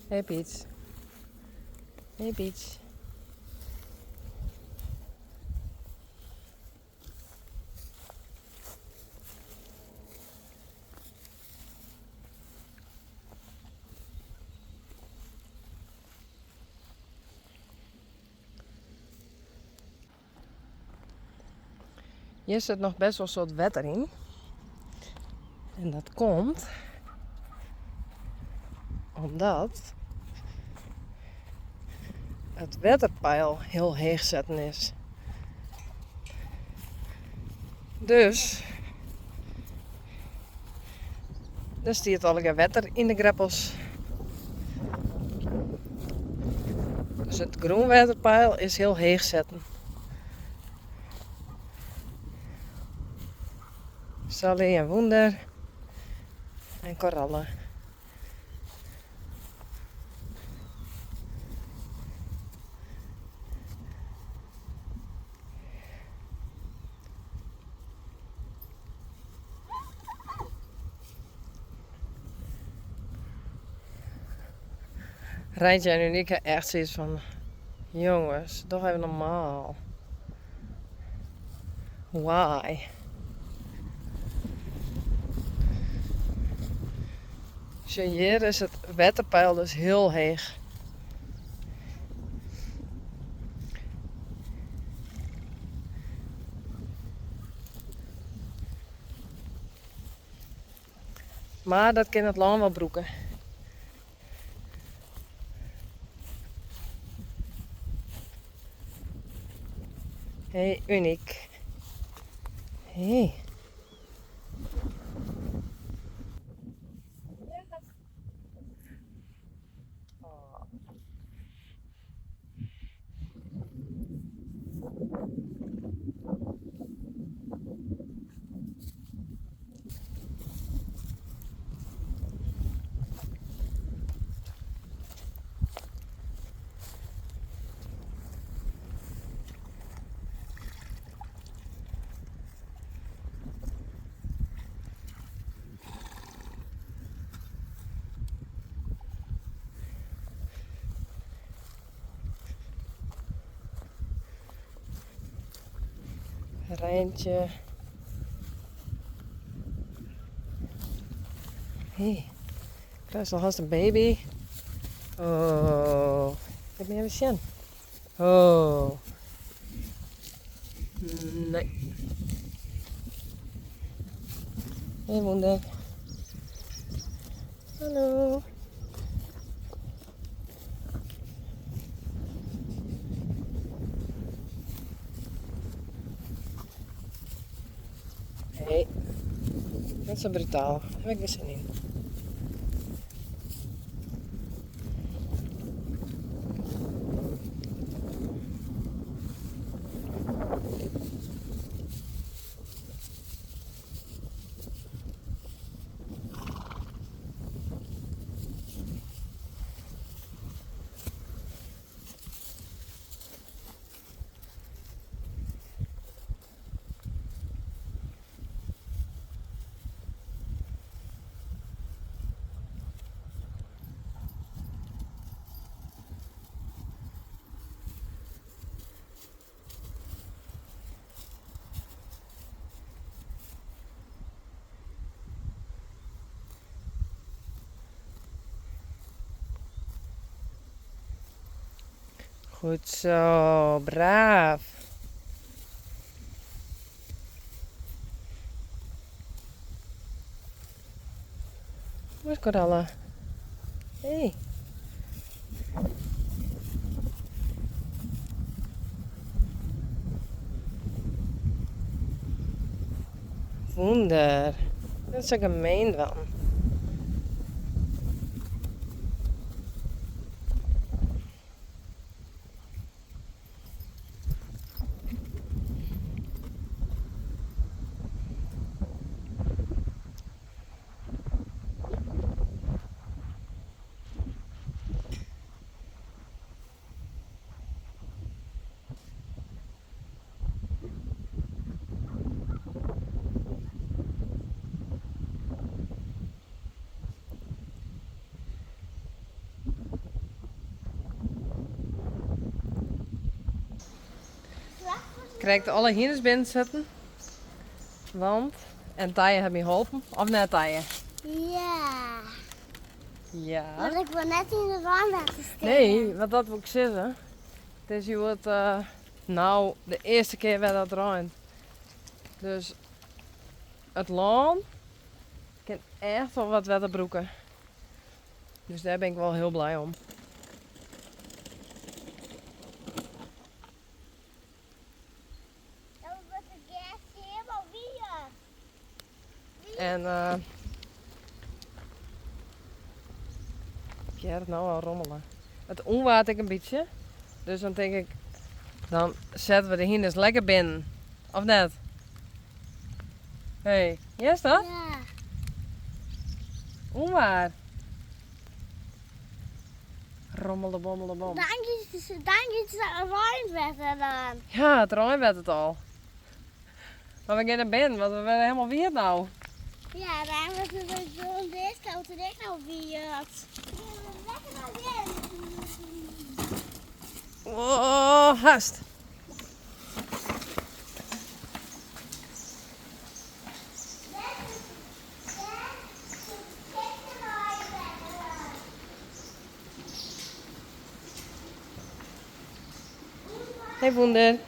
Hey Peach. Hey Peach. Hjir sit noch best wol soad wetter yn. En dat komt omdat it wetterpeil hiel heech setten is. Dus der stiet allegear wetter yn de greppels. Dus it grûnwetterpeil is hiel heech setten. Sally en Wûnder en Koralle. Reintje en Uniek ha echt soiets fan, jonges, doch even normaal. Why? Sjoch, hjir is it wetterpeil dus hiel heech. Mar dat kin it lân wol brûke. Hey Uniek. Hey. Reintje. Hey, krijst al hast in baby. Oh, lit my even sjen. Oh. Nee. Hey Wûnder. Hallo. Hey, net sa brutaal. Dêr ha ik gjin sin yn. Goed zo, braaf. Waar is Koralle? Hey. Wûnder. Net sa gemeen dwaan. Krekt alle hynders binnen setten. Want, en Tije hat my holpen, of net Tije? Ja. Ja. Want ik wol net yn de reinwetter stean. Nee, want dat wol ik sizze. It is hjoed no de earste kear wer dat it reint. Dus it lân kin echt wol wat wetter brûke. Dus dêr bin ik wol hiel blij om. Dan wurdt it gers helemaal wier. En ik hear it no al rommelen. It ûnwaart ek in bytsje. Dus dan tink ik, dan sette we de hynders lekker binnen. Of net? Hey, hearst dat? Ja. Ûnwaar. Rommelde bommelde bom. Dan giet it reinwetter dan. Ja, it reinwettert al. Mar we gean nei binnen, want we wurde helemaal wiet no. Ja, daarom wordt het oan dizze kant ek no wiet. Lekker nei binnen. Oh, hast. Hey Wûnder.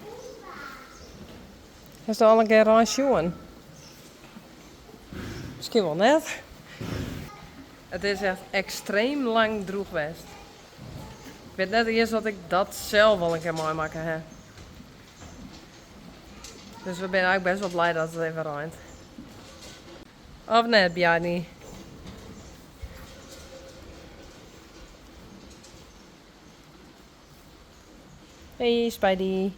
Hast al in kear rein sjoen? Miskien wol net. It is echt ekstreem lang drûch west. Ik wit net iens oft ik dat sels wol in kear meimakke ha. Dus we binne eigentlik best wol blij dat it even reint. Of net, Bjarni? Hey Spidey.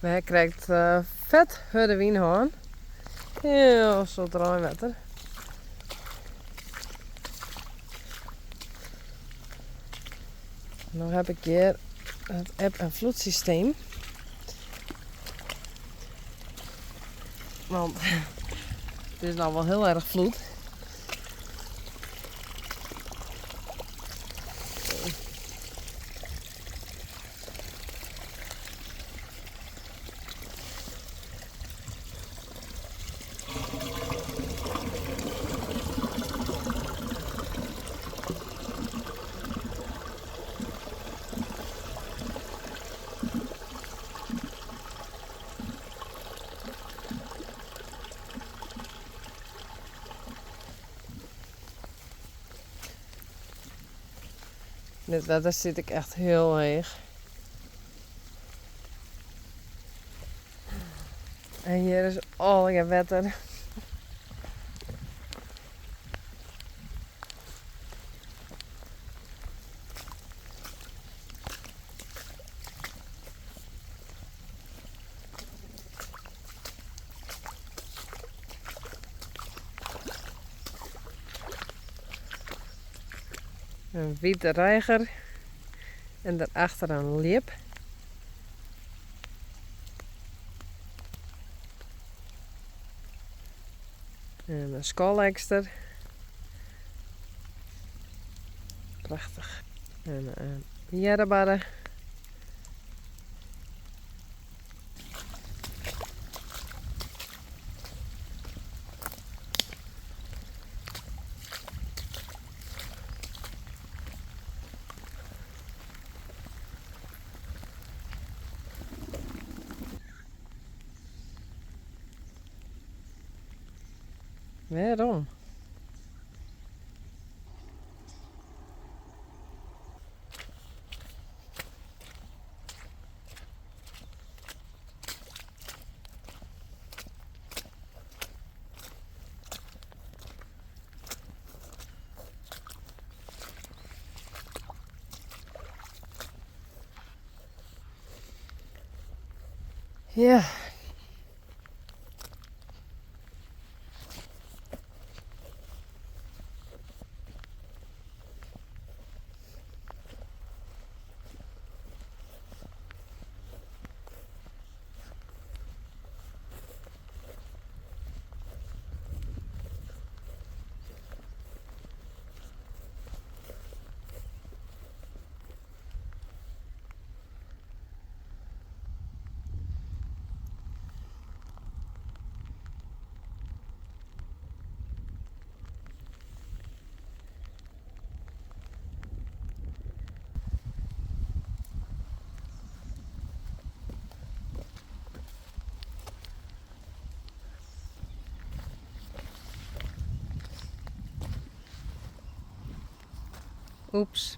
We ha krekt fet hurde wyn hân. Hiel soad reinwetter. No heb ik hjir it eb- en floedsysteem. Want it is no wol hiel erch floed. Dit wetter sit ek echt hiel heech. En hjir is allegear wetter. In wite reiger en dêrachter in ljip. En in skalekster. Prachtich. En in earrebarre. Wêrom? Ja. Oeps.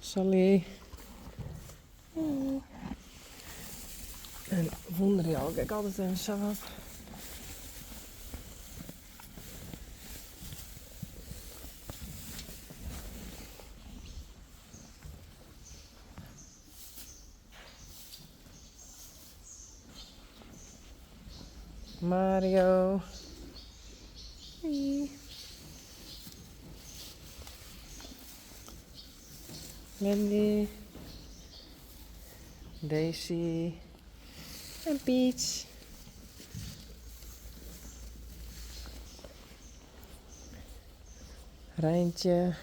Sally. En wûnderje ik altyd even sa wat. Mario. Hoi. Mandy. Daisy. En Peach. Rijntje.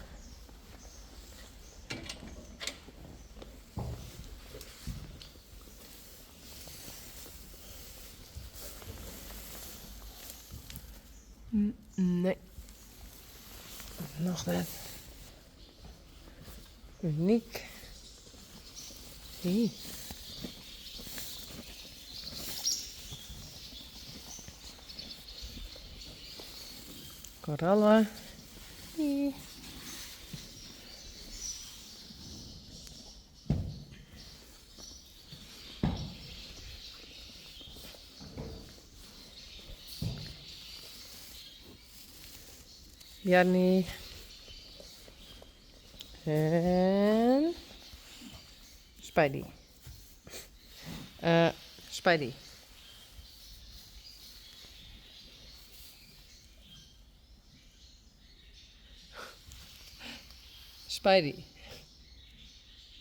Nee. Noch net. Unyk. Hi. Korallen. Hi. Jannie. En Spidey. Spidey. Spidey.